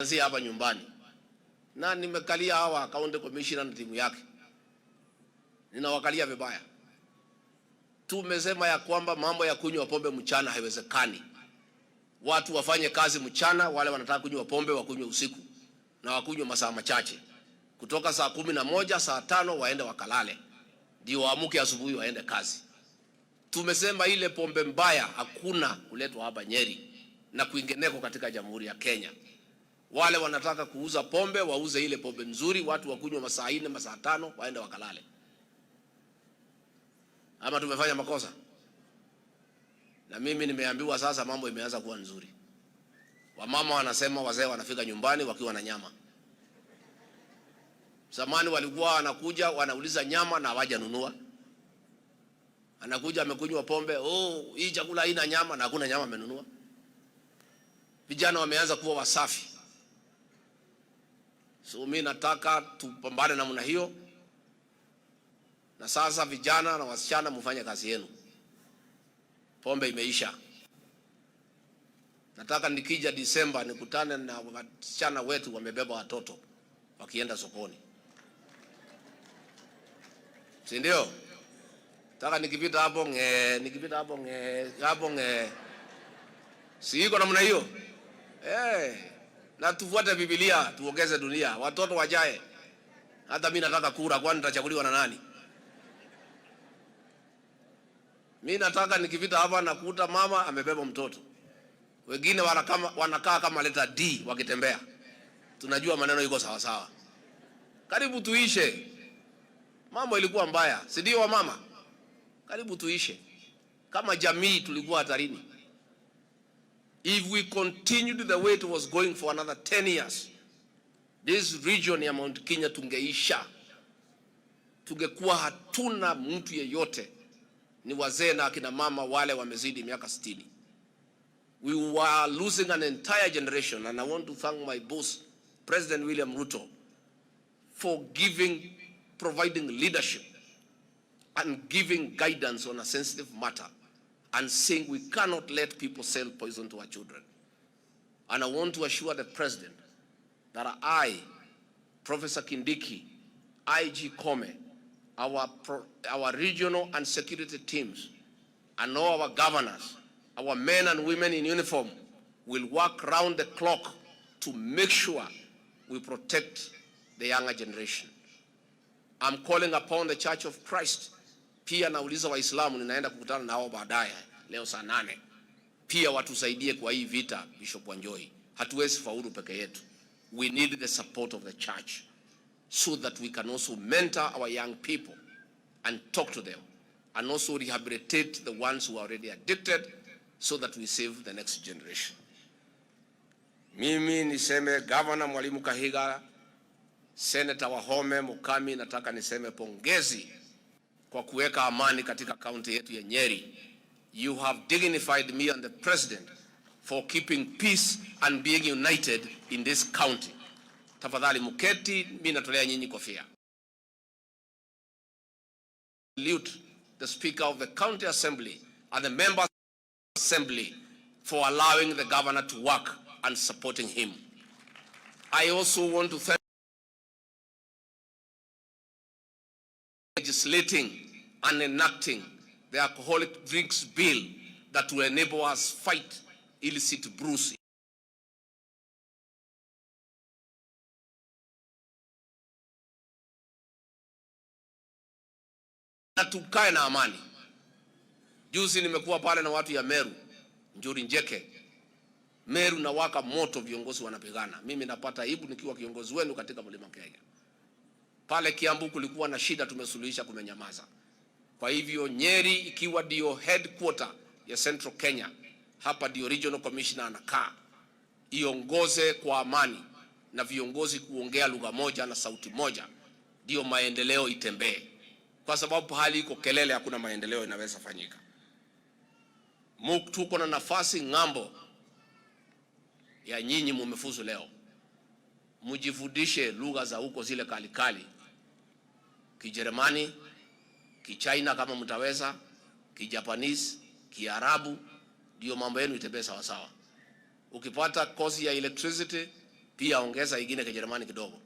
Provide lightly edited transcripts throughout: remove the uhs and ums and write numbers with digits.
Anzia hapa nyumbani, na nimekalia hawa county commissioner na timu yake, ninawakalia vibaya. Tumesema ya kwamba mambo ya kunywa pombe mchana haiwezekani. Watu wafanye kazi mchana, wale wanataka kunywa pombe wakunywe usiku na wakunywe masaa machache, kutoka saa 11 saa 5 waende wakalale, ndio waamuke asubuhi waende kazi. Tumesema ile pombe mbaya hakuna kuletwa hapa Nyeri na kwingineko katika Jamhuri ya Kenya. Wale wanataka kuuza pombe wauze ile pombe nzuri, watu wakunywe masaa 4 masaa 5 waende wakalale. Ama tumefanya makosa? Na mimi nimeambiwa sasa mambo imeanza kuwa nzuri. Wamama wanasema wazee wanafika nyumbani wakiwa na nyama. Zamani walikuwa wanakuja wanauliza nyama na hawajanunua. Anakuja amekunywa pombe, oh, hii chakula haina nyama na hakuna nyama amenunua. Vijana wameanza kuwa wasafi. So mimi nataka tupambane namna hiyo. Na sasa vijana na wasichana mfanye kazi yenu. Pombe imeisha. Nataka nikija Disemba nikutane na wasichana wetu wamebeba watoto wakienda sokoni. Si ndio? Nataka nikipita hapo nge, nikipita hapo nge, hapo nge. Si iko namna hiyo? Na tufuate Biblia, tuongeze dunia, watoto wajae. Hata mimi nataka kura, kwani nitachaguliwa na nani? Mimi nataka nikipita hapa nakuta mama amebeba mtoto. Wengine wanakaa kama letter D wakitembea. Tunajua maneno iko sawa sawa. Karibu tuishe. Mambo ilikuwa mbaya, si ndio wa mama? Karibu tuishe. Kama jamii tulikuwa hatarini. If we continued the way it was going for another 10 years, this region ya Mount Kenya tungeisha. Tungekuwa hatuna mtu yeyote. Ni wazee na akina mama wale wamezidi miaka 60. We were losing an entire generation, and I want to thank my boss, President William Ruto, for providing leadership and giving guidance on a sensitive matter and saying we cannot let people sell poison to our children. And I want to assure the president that I, Professor Kindiki, IG Kome, our regional and security teams, and all our governors, our men and women in uniform, will work round the clock to make sure we protect the younger generation. I'm calling upon the Church of Christ. Pia nauliza Waislamu, ninaenda kukutana nao baadaye leo saa 8. Pia watusaidie kwa hii vita, Bishop Wanjohi. Hatuwezi faulu peke yetu. We need the support of the church so that we can also mentor our young people and talk to them and also rehabilitate the ones who are already addicted so that we save the next generation. Mimi niseme Governor Mwalimu Kahiga, Senator Wahome Mukami, nataka niseme pongezi kwa kuweka amani katika kaunti yetu ya Nyeri. You have dignified me and the president for keeping peace and being united in this county. Tafadhali mketi, mimi natolea nyinyi kofia. Salute the Speaker of the County Assembly and the Members Assembly for allowing the governor to work and supporting him. I also want to thank legislating and enacting the alcoholic drinks bill that will enable us fight illicit brews. Na tukae na amani. Juzi nimekuwa pale na watu ya Meru, Njuri Njeke. Meru na waka moto, viongozi wanapigana. Mimi napata aibu nikiwa kiongozi wenu katika Mlima Kenya. Pale Kiambu kulikuwa na shida, tumesuluhisha, kumenyamaza. Kwa hivyo Nyeri ikiwa ndio headquarter ya Central Kenya, hapa ndio regional commissioner anakaa, iongoze kwa amani na viongozi kuongea lugha moja na sauti moja, ndio maendeleo itembee. Kwa sababu hali iko kelele, hakuna maendeleo inaweza fanyika. Tuko na nafasi ng'ambo ya nyinyi mumefuzu leo. Mjifundishe lugha za huko zile kalikali, Kijerumani, Kichina kama mtaweza, Kijapanese, Kiarabu, ndio mambo yenu itembee sawa sawa. Ukipata course ya electricity, Pia ongeza ingine Kijerumani kidogo,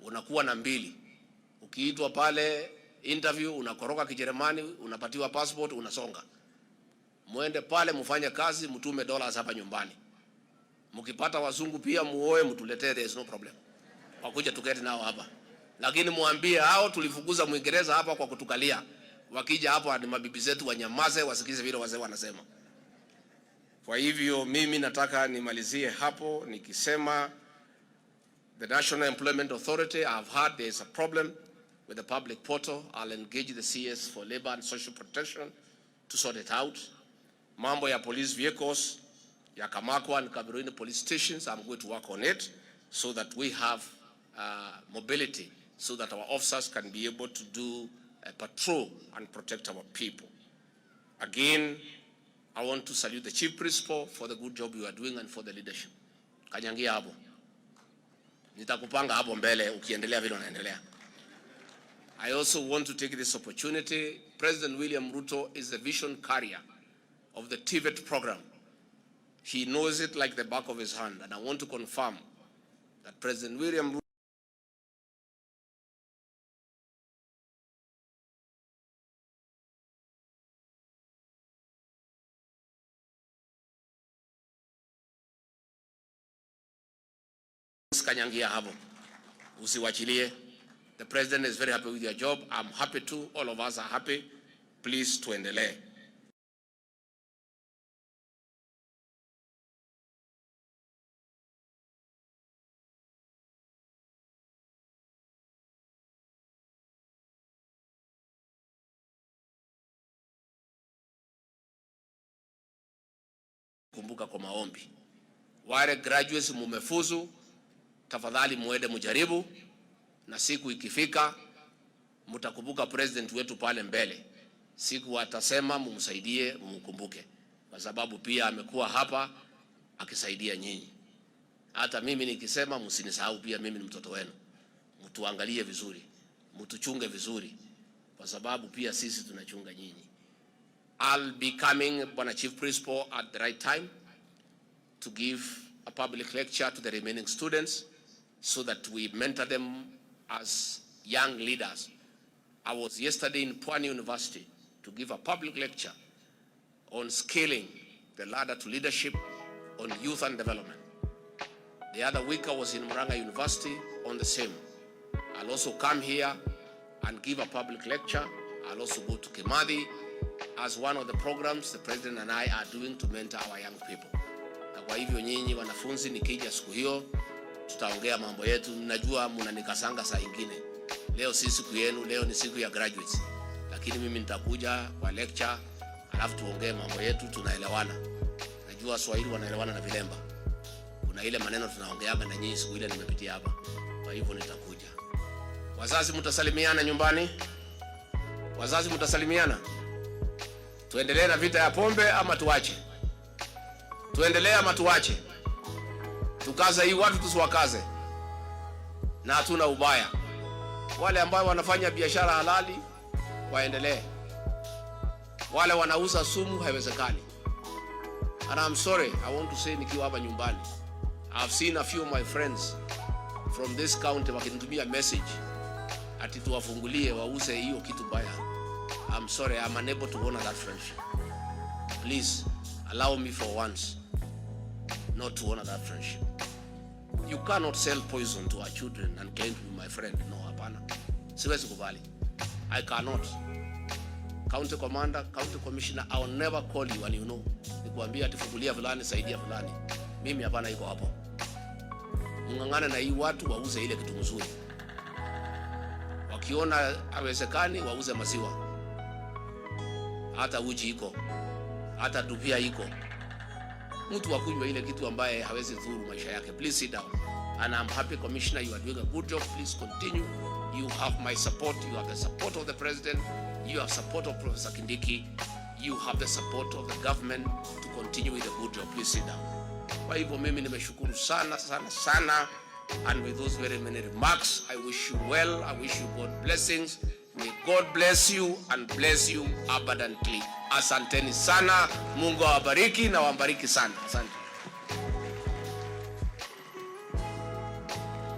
unakuwa na mbili. Ukiitwa pale interview unakoroga Kijerumani, unapatiwa passport, unasonga. Muende pale mfanye kazi, mtume dollars hapa nyumbani. Mkipata wazungu pia muoe, mtuletee, there is no problem. Wakuja tuketi nao hapa. Lakini muambie hao tulifukuza Mwingereza hapa kwa kutukalia. Wakija hapa ni mabibi zetu wanyamaze, wasikize vile wazee wanasema. Kwa hivyo mimi nataka nimalizie hapo nikisema the National Employment Authority, I've heard there is a problem with the public portal. I'll engage the CS for Labor and Social Protection to sort it out. Mambo ya police vehicles ya Kamakwa and Kabiruini police stations, I'm going to work on it so that we have mobility, so that our officers can be able to do a patrol and protect our people. Again, I want to salute the Chief Principal for the good job you are doing and for the leadership. Kanyangia hapo. Nitakupanga hapo mbele ukiendelea vile unaendelea. I also want to take this opportunity. President William Ruto is the vision carrier of the TVET program. He knows it like the back of his hand, and I want to confirm that President William Kanyangia hapo. Usiwachilie. The president is very happy with your job. I'm happy too. All of us are happy. Please tuendelee. Kumbuka kwa maombi. Wale graduates mumefuzu, tafadhali muende mujaribu, na siku ikifika mtakumbuka president wetu pale mbele. Siku atasema mumsaidie, mumkumbuke, kwa sababu pia amekuwa hapa akisaidia nyinyi. Hata mimi nikisema msinisahau, pia mimi ni mtoto wenu. Mtuangalie vizuri, mtuchunge vizuri, kwa sababu pia sisi tunachunga nyinyi. I'll be coming, Bwana Chief Principal, at the right time to give a public lecture to the remaining students so that we mentor them as young leaders. I was yesterday in Pwani University to give a public lecture on scaling the ladder to leadership on youth and development. The other week I was in Murang'a University on the same. I'll also come here and give a public lecture. I'll also go to Kimathi as one of the programs the president and I are doing to mentor our young people. Na kwa hivyo nyinyi wanafunzi, nikija siku hiyo tutaongea mambo yetu. Najua mnanikasanga saa ingine. Leo si siku yenu, leo ni siku ya graduates, lakini mimi nitakuja kwa lecture, alafu tuongee mambo yetu, tunaelewana. Najua Swahili wanaelewana na vilemba. Kuna ile maneno tunaongeaga na nyinyi siku ile nimepitia hapa. Kwa hivyo nitakuja. Wazazi mtasalimiana nyumbani? Wazazi mtasalimiana? Tuendelee na vita ya pombe ama tuache? Tuendelee ama tuache? Tukaze hii watu tusiwakaze, na hatuna ubaya. Wale ambao wanafanya biashara halali waendelee, wale wanauza sumu haiwezekani. And I'm sorry, I want to say nikiwa hapa nyumbani, I've seen a few of my friends from this county wakinitumia message ati tuwafungulie wauze hiyo kitu mbaya. I'm sorry, I'm unable to honor that friendship. Please allow me for once not to honor that friendship. You cannot sell poison to our children and claim to be my friend. No, hapana. Siwezi kubali. I cannot. County commander, county commissioner, I will never call you and you know. Nikuambia ati fungulia fulani, saidia fulani. Mimi hapana, iko hapo. Mung'ang'ane na hii watu wauze ile kitu mzuri. Wakiona hawezekani wauze maziwa. Hata uji iko. Hata dupia iko. Mtu akunywa ile kitu ambaye hawezi dhuru maisha yake. Please sit down. And I'm happy, Commissioner, you are doing a good job. Please continue. You have my support. You have the support of the president. You have support of Professor Kindiki. You have the support of the government to continue with the good job. Please sit down. Kwa hivyo mimi nimeshukuru sana sana sana, and with those very many remarks, I wish you well. I wish you God blessings. May God bless you and bless you abundantly. Asanteni sana. Mungu awabariki na wabariki sana. Asante.